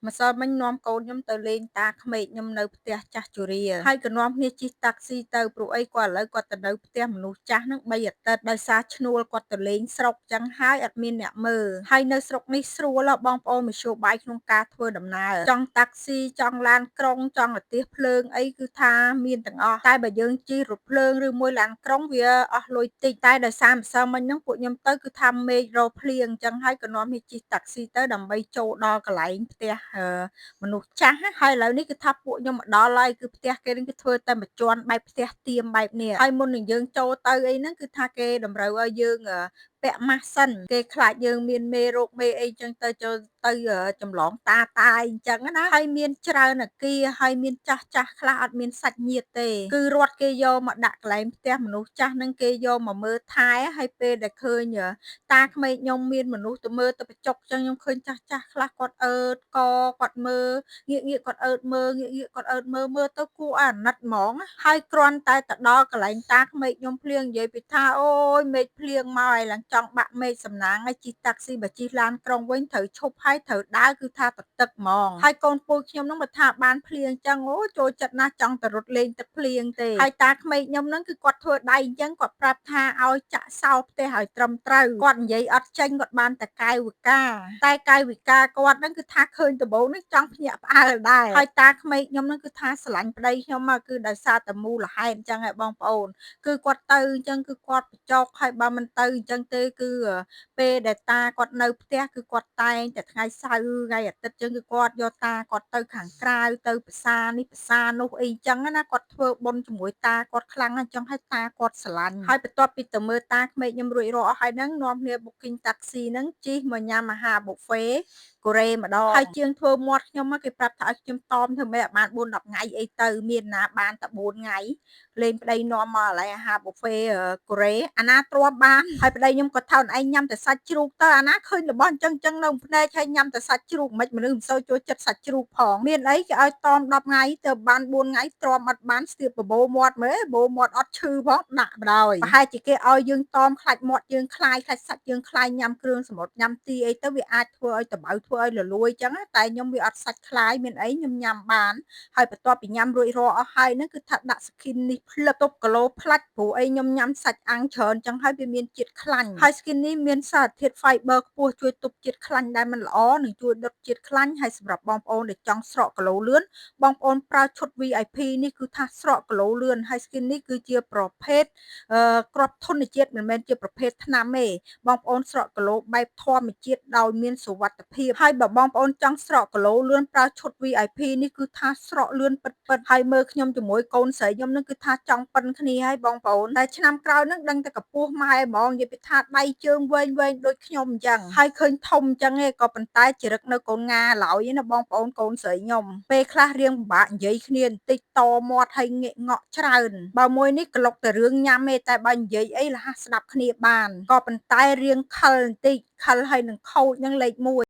ម្សិលមិញនាំកូនខ្ញុំទៅលេងតាក្មេកខ្ញុំនៅផ្ទះចាស់ជរាហើយក៏នាំគ្នាជិះតាក់ស៊ីទៅព្រោះអីគាត់ឥឡូវគាត់ទៅនៅផ្ទះមនុស្សចាស់ហ្នឹង3អាទិត្យដោយសារឈ្នួលគាត់ទៅលេងស្រុកចឹងហើយអត់មានអ្នកមើលហើយនៅស្រុកនេះស្រួលបងប្អូនមធ្យោបាយក្នុងការធ្វើដំណើរចង់តាក់ស៊ីចង់ឡានក្រុងចង់រទេះភ្លើងអីគឺថាមានទាំងអស់តែបើយើងជិះរថភ្លើងឬមួយឡានក្រុងវាអស់លុយតិចតែដោយសារម្សិលមិញហ្នឹងពួកខ្ញុំទៅគឺថាមេឃរកភ្លៀងចឹងហើយក៏នាំគ្នាជិះតាក់ស៊ីទៅដើម្បីចូលដល់កន្លែងផ្ទះមនុស្សចាស់ហើយឥឡូវនេះគឺថាពួកខ្ញុំមកដល់ហើយគឺផ្ទះគេនឹងគឺធ្វើតែមួយជាន់បែបផ្ទះទៀមបែបនេះហើយមុននឹងយើងចូលទៅអីហ្នឹងគឺថាគេតម្រូវឲ្យយើងពាក់ម៉ាស់សិនគេខ្លាចយើងមានមេរោគមេអីចឹងទៅចូលទៅចម្លងតាតាអីចឹងណាហើយមានច្រើនអាគារហើយមានចាស់ចាស់ខ្លះអត់មានសាច់ញាតិទេគឺរដ្ឋគេយកមកដាក់កន្លែងផ្ទះមនុស្សចាស់ហ្នឹងគេយកមកមើលថែហើយពេលដែលឃើញតាក្មេកខ្ញុំមានមនុស្សទៅមើលទៅបញ្ចុកចឹងខ្ញុំឃើញចាស់ចាស់ខ្លះគាត់អើតកគាត់មើលងាកងាកគាត់អើតមើលងាកងាកគាត់អើតមើលមើលទៅគួរឲ្យអាណិតហ្មងហើយគ្រាន់តែទៅដល់កន្លែងតាក្មេកខ្ញុំភ្លៀងនិយាយពីថាអូយមេឃភ្លៀងមកហើយឡើងចង់បាក់មេឃសំណាងហើយជិះតាក់ស៊ីបើជិះឡានក្រុងវិញត្រូវឈប់ហើយត្រូវដើរគឺថាតទឹកហ្មងហើយកូនពូខ្ញុំហ្នឹងបើថាបានភ្លៀងចឹងអូចូលចិត្តណាស់ចង់ទៅរត់លេងទឹកភ្លៀងទេហើយតាក្មេកខ្ញុំហ្នឹងគឺគាត់ធ្វើដៃអញ្ចឹងគាត់ប្រាប់ថាឲ្យចាក់សោផ្ទះឲ្យត្រឹមត្រូវគាត់និយាយអត់ចេញគាត់បានតែកាយវិការតែកាយវិការគាត់ហ្នឹងគឺថាឃើញដំបូងនេះចង់ភ្ញាក់ផ្អើលដែរហើយតាក្មេកខ្ញុំហ្នឹងគឺថាស្រឡាញ់ប្តីខ្ញុំមកគឺដោយសារតែមូលហេតុអញ្ចឹងឯងបងប្អូនគឺគាត់ទៅអញ្ចឹងគឺគាត់បញ្ចុកហើយបើមិនទៅអញ្ចឹងទេគឺពេលដែលតាគាត់នៅផ្ទះគឺគាត់តែងតែថ្ងៃសៅរ៍ថ្ងៃអាទិត្យអញ្ចឹងគឺគាត់យកតាគាត់ទៅខាងក្រៅទៅភាសានេះភាសានោះអីអញ្ចឹងណាគាត់ធ្វើបុណ្យជាមួយតាគាត់ខ្លាំងអញ្ចឹងហើយតាគាត់ស្រឡាញ់ហើយបន្ទាប់ពីទៅមើលតាក្មេកខ្ញុំរួចរាល់អស់ហើយហ្នឹងនាំគ្នា booking taxi ហ្នឹងជិះមកញ៉ាំអាហារ buffet កូរ៉េម្ដងហើយជាងធ្វើមាត់ខ្ញុំគេប្រាប់ថាឲ្យខ្ញុំតមធ្វើម៉េចឲ្យបាន4 10ថ្ងៃអីទៅមានណាបានតែ4ថ្ងៃលេងប្តីនាំមកកន្លែងអាហារ buffet កូរ៉េអាណាទ្រាំបានហើយប្តីខ្ញុំក៏ថាឯងញ៉ាំតែសាច់ជ្រូកទៅអាណាឃើញរបស់អញ្ចឹងអញ្ចឹងនៅភ្នែកហើយញ៉ាំតែសាច់ជ្រូកមិនមនុស្សមិនសូវចូលចិត្តសាច់ជ្រូកផងមានអីគេឲ្យតម10ថ្ងៃទៅបាន4ថ្ងៃទ្រាំអត់បានស្ទាបបបោមាត់មើលបបោមាត់អត់ឈឺផងដាក់បដ ாய் ប្រហែលជាគេឲ្យយើងតមខ្លាច់មាត់យើងខ្លាយខ្លាច់សាច់យើងខ្លាយញ៉ាំគ្រឿងសមុទ្រញ៉ាំទីអីទៅវាអាចធ្វើឲ្យតបៅធ្វើឲ្យលលួយអញ្ចឹងតែខ្ញុំវាអត់សាច់ខ្លាយមានអីខ្ញុំញ៉ាំបានហើយបន្ទាប់ពីញ៉ាំរួចរាល់អស់ហើយហ្នឹងគឺថាដាក់ skin នេះភ្លឹបទប់គីឡូផ្លាច់ព្រោះអីខ្ញុំញ៉ាំសាច់អាំងច្រើនអញ្ចឹងហើយវាមានជាតិខ្លាញ់ហើយ skin នេះមានសារធាតុ fiber ខ្ពស់ជួយទប់ជាតិខ្លាញ់ដែលមិនល្អនិងជួយដុតជាតិខ្លាញ់ហើយសម្រាប់បងប្អូនដែលចង់ស្រកគីឡូលឿនបងប្អូនប្រើឈុត VIP នេះគឺថាស្រកគីឡូលឿនហើយ skin នេះគឺជាប្រភេទគ្រាប់ធនជាតិមិនមែនជាប្រភេទថ្នាំទេបងប្អូនស្រកគីឡូបែបធម្មជាតិដោយមានសុវត្ថិភាពហើយបើបងប្អូនចង់ស្រកគីឡូលឿនប្រើឈុត VIP នេះគឺថាស្រកលឿនពិតពិតហើយមើលខ្ញុំជាមួយកូនស្រីខ្ញុំនឹងគឺថាចង់ប៉ិនគ្នាហើយបងប្អូនតែឆ្នាំក្រោយនឹងដឹងតែកម្ពស់ម៉ែហ្មងនិយាយពីថាដៃជើងវែងវែងដូចខ្ញុំអញ្ចឹងហើយឃើញធំអញ្ចឹងឯងក៏ប៉ុន្តែចរិតនៅកូនងាឡើយណាបងប្អូនកូនស្រីខ្ញុំពេលខ្លះរៀងពិបាកនិយាយគ្នាបន្តិចតមាត់ហើយងាកងក់ច្រើនបើមួយនេះក្លុកតែរឿងញ៉ាំទេតែបើនិយាយអីលះស្ដាប់គ្នាបានក៏ប៉ុន្តែរៀងខិលបន្តិចខិលហើយនឹងខូចនឹងលេខ1។